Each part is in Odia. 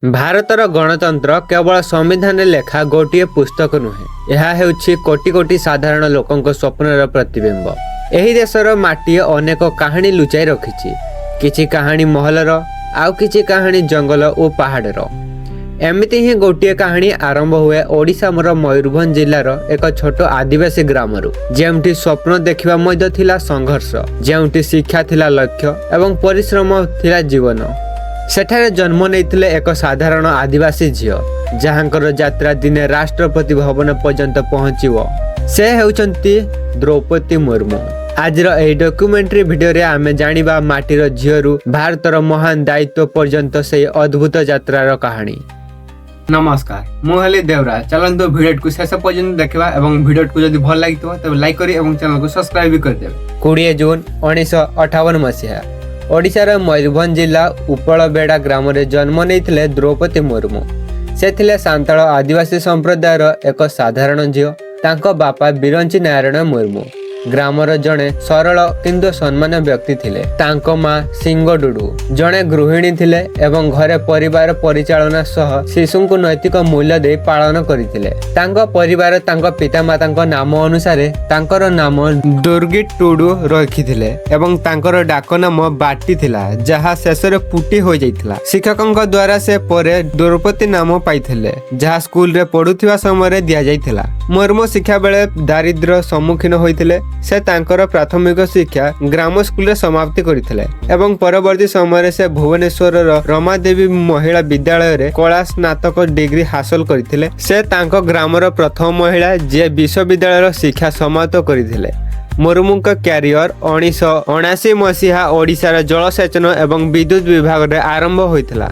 ଭାରତର ଗଣତନ୍ତ୍ର କେବଳ ସମ୍ବିଧାନରେ ଲେଖା ଗୋଟିଏ ପୁସ୍ତକ ନୁହେଁ, ଏହା ହେଉଛି କୋଟି କୋଟି ସାଧାରଣ ଲୋକଙ୍କ ସ୍ୱପ୍ନର ପ୍ରତିବିମ୍ବ। ଏହି ଦେଶର ମାଟି ଅନେକ କାହାଣୀ ଲୁଚାଇ ରଖିଛି। କିଛି କାହାଣୀ ମହଲର, ଆଉ କିଛି କାହାଣୀ ଜଙ୍ଗଲ ଓ ପାହାଡ଼ର। ଏମିତି ହିଁ ଗୋଟିଏ କାହାଣୀ ଆରମ୍ଭ ହୁଏ ଓଡ଼ିଶାର ମୟୂରଭଞ୍ଜ ଜିଲ୍ଲାର ଏକ ଛୋଟ ଆଦିବାସୀ ଗ୍ରାମରୁ, ଯେଉଁଠି ସ୍ୱପ୍ନ ଦେଖିବା ମଧ୍ୟ ଥିଲା ସଂଘର୍ଷ, ଯେଉଁଠି ଶିକ୍ଷା ଥିଲା ଲକ୍ଷ୍ୟ ଏବଂ ପରିଶ୍ରମ ଥିଲା ଜୀବନ। ସେଠାରେ ଜନ୍ମ ନେଇଥିଲେ ଏକ ସାଧାରଣ ଆଦିବାସୀ ଝିଅ, ଯାହାଙ୍କର ଯାତ୍ରା ଦିନେ ରାଷ୍ଟ୍ରପତି ଭବନ ପର୍ଯ୍ୟନ୍ତ ପହଞ୍ଚିବ। ସେ ହେଉଛନ୍ତି ଦ୍ରୌପଦୀ ମୁର୍ମୁ। ଆଜିର ଏହି ଡକ୍ୟୁମେଣ୍ଟାରୀ ଭିଡ଼ିଓରେ ଆମେ ଜାଣିବା ମାଟିର ଝିଅରୁ ଭାରତର ମହାନ ଦାୟିତ୍ୱ ପର୍ଯ୍ୟନ୍ତ ସେହି ଅଦ୍ଭୁତ ଯାତ୍ରାର କାହାଣୀ। ନମସ୍କାର, ମୁଁ ହେଲି ଦେବରାଜ। ଚାଲନ୍ତୁ, ଭିଡ଼ିଓଟିକୁ ଶେଷ ପର୍ଯ୍ୟନ୍ତ ଦେଖିବା ଏବଂ ଭିଡ଼ିଓଟିକୁ ଯଦି ଭଲ ଲାଗିଥିବ, ତେବେ ଲାଇକ୍ କରି ଏବଂ ଚ୍ୟାନେଲକୁ ସବସ୍କ୍ରାଇବ୍ ବି କରିଦେବେ। 20 ଜୁନ 1958 ମସିହା, ଓଡ଼ିଶାର ମୟୂରଭଞ୍ଜ ଜିଲ୍ଲା ଉପଳବେଡ଼ା ଗ୍ରାମରେ ଜନ୍ମ ନେଇଥିଲେ ଦ୍ରୌପଦୀ ମୁର୍ମୁ। ସେ ଥିଲେ ସାନ୍ତାଳ ଆଦିବାସୀ ସମ୍ପ୍ରଦାୟର ଏକ ସାଧାରଣ ଝିଅ। ତାଙ୍କ ବାପା ବିରଞ୍ଚି ନାରାୟଣ ମୁର୍ମୁ ଗ୍ରାମର ଜଣେ ସରଳ କିନ୍ତୁ ସମ୍ମାନ ବ୍ୟକ୍ତି ଥିଲେ। ତାଙ୍କ ମା ସିଙ୍ଗଡୁଡୁ ଜଣେ ଗୃହିଣୀ ଥିଲେ ଏବଂ ଘରେ ପରିବାର ପରିଚାଳନା ସହ ଶିଶୁଙ୍କୁ ନୈତିକ ମୂଲ୍ୟ ଦେଇ ପାଳନ କରିଥିଲେ। ତାଙ୍କ ପରିବାର ତାଙ୍କ ପିତାମାତାଙ୍କ ନାମ ଅନୁସାରେ ତାଙ୍କର ନାମ ଦୁର୍ଗି ଟୁଡୁ ରଖିଥିଲେ ଏବଂ ତାଙ୍କର ଡାକ ନାମ ବାଟି ଥିଲା, ଯାହା ଶେଷରେ ପୁଟି ହୋଇଯାଇଥିଲା। ଶିକ୍ଷକଙ୍କ ଦ୍ୱାରା ସେ ପରେ ଦ୍ରୌପଦୀ ନାମ ପାଇଥିଲେ, ଯାହା ସ୍କୁଲରେ ପଢୁଥିବା ସମୟରେ ଦିଆଯାଇଥିଲା। ମୁର୍ମୁ ଶିକ୍ଷା ବେଳେ ଦାରିଦ୍ର୍ୟ ସମ୍ମୁଖୀନ ହୋଇଥିଲେ। ସେ ତାଙ୍କର ପ୍ରାଥମିକ ଶିକ୍ଷା ଗ୍ରାମ ସ୍କୁଲରେ ସମାପ୍ତି କରିଥିଲେ ଏବଂ ପରବର୍ତ୍ତୀ ସମୟରେ ସେ ଭୁବନେଶ୍ୱରର ରମାଦେବୀ ମହିଳା ବିଦ୍ୟାଳୟରେ କଳା ସ୍ନାତକ ଡିଗ୍ରୀ ହାସଲ କରିଥିଲେ। ସେ ତାଙ୍କ ଗ୍ରାମର ପ୍ରଥମ ମହିଳା, ଯିଏ ବିଶ୍ୱବିଦ୍ୟାଳୟର ଶିକ୍ଷା ସମାପ୍ତ କରିଥିଲେ। ମୁର୍ମୁଙ୍କ କ୍ୟାରିୟର 1979 ମସିହା ଓଡ଼ିଶାର ଜଳସେଚନ ଏବଂ ବିଦ୍ୟୁତ ବିଭାଗରେ ଆରମ୍ଭ ହୋଇଥିଲା,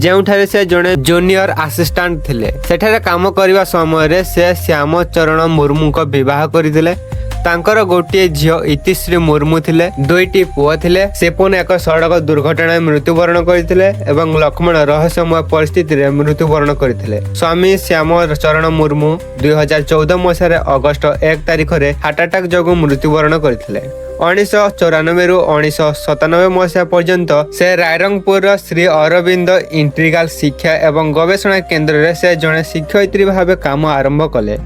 ଯେଉଁଠାରେ ସେ ଜଣେ ଜୁନିୟର ଆସିଷ୍ଟାଣ୍ଟ ଥିଲେ। ସେଠାରେ କାମ କରିବା ସମୟରେ ସେ ଶ୍ୟାମ ଚରଣ ମୁର୍ମୁଙ୍କ ବିବାହ କରିଥିଲେ। ତାଙ୍କର ଗୋଟିଏ ଝିଅ ଇତିଶ୍ରୀ ମୁର୍ମୁ ଥିଲେ। ଦୁଇଟି ପୁଅ ଥିଲେ। ସିପୁନ ଏକ ସଡ଼କ ଦୁର୍ଘଟଣାରେ ମୃତ୍ୟୁବରଣ କରିଥିଲେ ଏବଂ ଲକ୍ଷ୍ମଣ ରହସ୍ୟମୟ ପରିସ୍ଥିତିରେ ମୃତ୍ୟୁବରଣ କରିଥିଲେ। ସ୍ୱାମୀ ଶ୍ୟାମ ଚରଣ ମୁର୍ମୁ 2014 ମସିହାରେ ଅଗଷ୍ଟ 1 ତାରିଖରେ ହାର୍ଟ ଆଟାକ୍ ଯୋଗୁଁ ମୃତ୍ୟୁବରଣ କରିଥିଲେ। 1994ରୁ 1997 ମସିହା ପର୍ଯ୍ୟନ୍ତ ସେ ରାଇରଙ୍ଗପୁରର ଶ୍ରୀ ଅରବିନ୍ଦ ଇଣ୍ଟିଗ୍ରାଲ ଶିକ୍ଷା ଏବଂ ଗବେଷଣା କେନ୍ଦ୍ରରେ ସେ ଜଣେ ଶିକ୍ଷୟିତ୍ରୀ ଭାବେ କାମ ଆରମ୍ଭ କଲେ।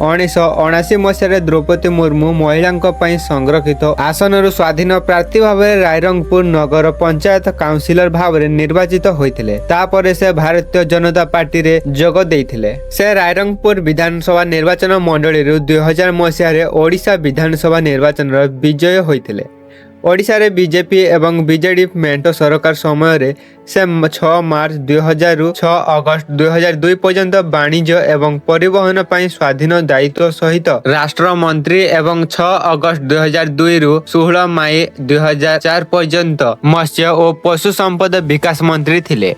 1979 ମସିହାରେ ଦ୍ରୌପଦୀ ମୁର୍ମୁ ମହିଳାଙ୍କ ପାଇଁ ସଂରକ୍ଷିତ ଆସନରୁ ସ୍ୱାଧୀନ ପ୍ରାର୍ଥୀ ଭାବରେ ରାଇରଙ୍ଗପୁର ନଗର ପଞ୍ଚାୟତ କାଉନସିଲର ଭାବରେ ନିର୍ବାଚିତ ହୋଇଥିଲେ। ତାପରେ ସେ ଭାରତୀୟ ଜନତା ପାର୍ଟିରେ ଯୋଗ ଦେଇଥିଲେ। ସେ ରାଇରଙ୍ଗପୁର ବିଧାନସଭା ନିର୍ବାଚନ ମଣ୍ଡଳୀରୁ 2000 ମସିହାରେ ଓଡ଼ିଶା ବିଧାନସଭା ନିର୍ବାଚନର ବିଜୟ ହୋଇଥିଲେ। ଓଡ଼ିଶାରେ ବିଜେପି ଏବଂ ବିଜେଡି ମେଣ୍ଟ ସରକାର ସମୟରେ ସେ 6 ମାର୍ଚ୍ଚ 2000ରୁ 6 ଅଗଷ୍ଟ 2002 ପର୍ଯ୍ୟନ୍ତ ବାଣିଜ୍ୟ ଏବଂ ପରିବହନ ପାଇଁ ସ୍ୱାଧୀନ ଦାୟିତ୍ୱ ସହିତ ରାଷ୍ଟ୍ରମନ୍ତ୍ରୀ ଏବଂ 6 ଅଗଷ୍ଟ 2002ରୁ 16 ମେ 2004 ପର୍ଯ୍ୟନ୍ତ ମତ୍ସ୍ୟ ଓ ପଶୁ ସମ୍ପଦ ବିକାଶ ମନ୍ତ୍ରୀ ଥିଲେ।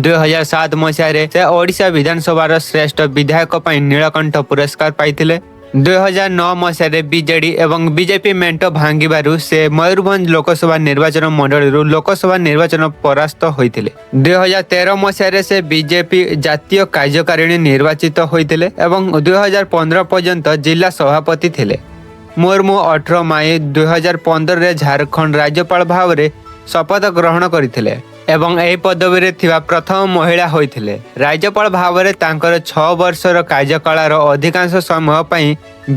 2007 ମସିହାରେ ସେ ଓଡ଼ିଶା ବିଧାନସଭାର ଶ୍ରେଷ୍ଠ ବିଧାୟକ ପାଇଁ ନୀଳକଣ୍ଠ ପୁରସ୍କାର ପାଇଥିଲେ। 2009 ମସିହାରେ ବିଜେଡି ଏବଂ ବିଜେପି ମେଣ୍ଟ ଭାଙ୍ଗିବାରୁ ସେ ମୟୂରଭଞ୍ଜ ଲୋକସଭା ନିର୍ବାଚନ ମଣ୍ଡଳୀରୁ ଲୋକସଭା ନିର୍ବାଚନ ପରାସ୍ତ ହୋଇଥିଲେ। 2013 ମସିହାରେ ସେ ବିଜେପି ଜାତୀୟ କାର୍ଯ୍ୟକାରିଣୀ ନିର୍ବାଚିତ ହୋଇଥିଲେ ଏବଂ 2015 ପର୍ଯ୍ୟନ୍ତ ଜିଲ୍ଲା ସଭାପତି ଥିଲେ। ମୁର୍ମୁ 18 ମେ 2015ରେ ଝାଡ଼ଖଣ୍ଡ ରାଜ୍ୟପାଳ ଭାବରେ ଶପଥ ଗ୍ରହଣ କରିଥିଲେ ଏବଂ ଏହି ପଦବୀରେ ଥିବା ପ୍ରଥମ ମହିଳା ହୋଇଥିଲେ। ରାଜ୍ୟପାଳ ଭାବରେ ତାଙ୍କର 6 ବର୍ଷର କାର୍ଯ୍ୟକାଳର ଅଧିକାଂଶ ସମୟ ପାଇଁ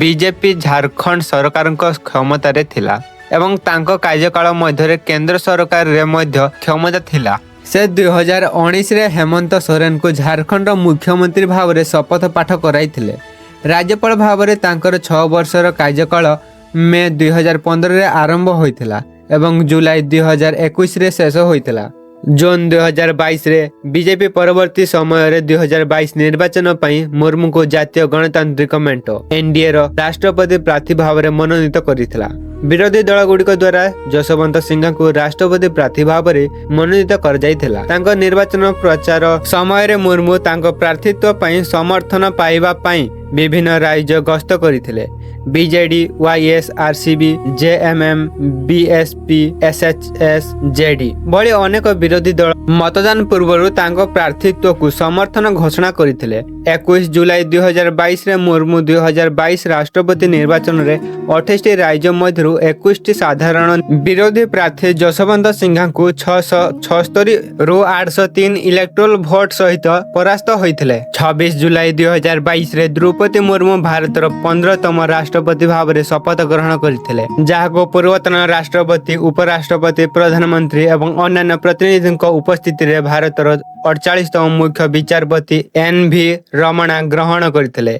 ବିଜେପି ଝାଡ଼ଖଣ୍ଡ ସରକାରଙ୍କ କ୍ଷମତାରେ ଥିଲା ଏବଂ ତାଙ୍କ କାର୍ଯ୍ୟକାଳ ମଧ୍ୟରେ କେନ୍ଦ୍ର ସରକାରରେ ମଧ୍ୟ କ୍ଷମତା ଥିଲା। ସେ 2019ରେ ହେମନ୍ତ ସୋରେନଙ୍କୁ ଝାଡ଼ଖଣ୍ଡର ମୁଖ୍ୟମନ୍ତ୍ରୀ ଭାବରେ ଶପଥ ପାଠ କରାଇଥିଲେ। ରାଜ୍ୟପାଳ ଭାବରେ ତାଙ୍କର 6 ବର୍ଷର କାର୍ଯ୍ୟକାଳ ମେ 2015ରେ ଆରମ୍ଭ ହୋଇଥିଲା ଏବଂ ଜୁଲାଇ 2021ରେ ଶେଷ ହୋଇଥିଲା। ଜୁନ୍ 2022ରେ ବିଜେପି ପରବର୍ତ୍ତୀ ସମୟରେ 2022 ନିର୍ବାଚନ ପାଇଁ ମୁର୍ମୁଙ୍କୁ ଜାତୀୟ ଗଣତାନ୍ତ୍ରିକ ମେଣ୍ଟ, ଏନଡିଏର ରାଷ୍ଟ୍ରପତି ପ୍ରାର୍ଥୀ ଭାବରେ ମନୋନୀତ କରିଥିଲା। ବିରୋଧୀ ଦଳଗୁଡ଼ିକ ଦ୍ୱାରା ଯଶବନ୍ତ ସିଂହାଙ୍କୁ ରାଷ୍ଟ୍ରପତି ପ୍ରାର୍ଥୀ ଭାବରେ ମନୋନୀତ କରାଯାଇଥିଲା। ତାଙ୍କ ନିର୍ବାଚନ ପ୍ରଚାର ସମୟରେ ମୁର୍ମୁ ତାଙ୍କ ପ୍ରାର୍ଥୀତ୍ୱ ପାଇଁ ସମର୍ଥନ ପାଇବା ପାଇଁ ବିଭିନ୍ନ ରାଜ୍ୟ ଗସ୍ତ କରିଥିଲେ। BJD, YSRCP, JMM, BSP, SHS, JD ଭଳି ଅନେକ ବିରୋଧୀ ଦଳ ମତଦାନ ପୂର୍ବରୁ ତାଙ୍କ ପ୍ରାର୍ଥୀତ୍ୱକୁ ସମର୍ଥନ ଘୋଷଣା କରିଥିଲେ। 21 ଜୁଲାଇ 2022ରେ ମୁର୍ମୁ 2022 ରାଷ୍ଟ୍ରପତି ନିର୍ବାଚନରେ 28ଟି ରାଜ୍ୟ ମଧ୍ୟରୁ 21ଟି ସାଧାରଣ ବିରୋଧୀ ପ୍ରାର୍ଥୀ ଯଶବନ୍ତ ସିଂହାଙ୍କୁ 676ରୁ 803 ଇଲେକ୍ଟ୍ରୋଲ ଭୋଟ ସହିତ ପରାସ୍ତ ହୋଇଥିଲେ। 26 ଜୁଲାଇ 2022ରେ ଦ୍ରୌପଦୀ ମୁର୍ମୁ ଭାରତର 15ତମ ରାଷ୍ଟ୍ରପତି ଭାବରେ ଶପଥ ଗ୍ରହଣ କରିଥିଲେ, ଯାହାକୁ ପୂର୍ବତନ ରାଷ୍ଟ୍ରପତି, ଉପରାଷ୍ଟ୍ରପତି, ପ୍ରଧାନମନ୍ତ୍ରୀ ଏବଂ ଅନ୍ୟାନ୍ୟ ପ୍ରତିନିଧିଙ୍କ ଉପସ୍ଥିତିରେ ଭାରତର 48ତମ ମୁଖ୍ୟ ବିଚାରପତି ଏନ୍ ଭି ରମଣା ଗ୍ରହଣ କରିଥିଲେ।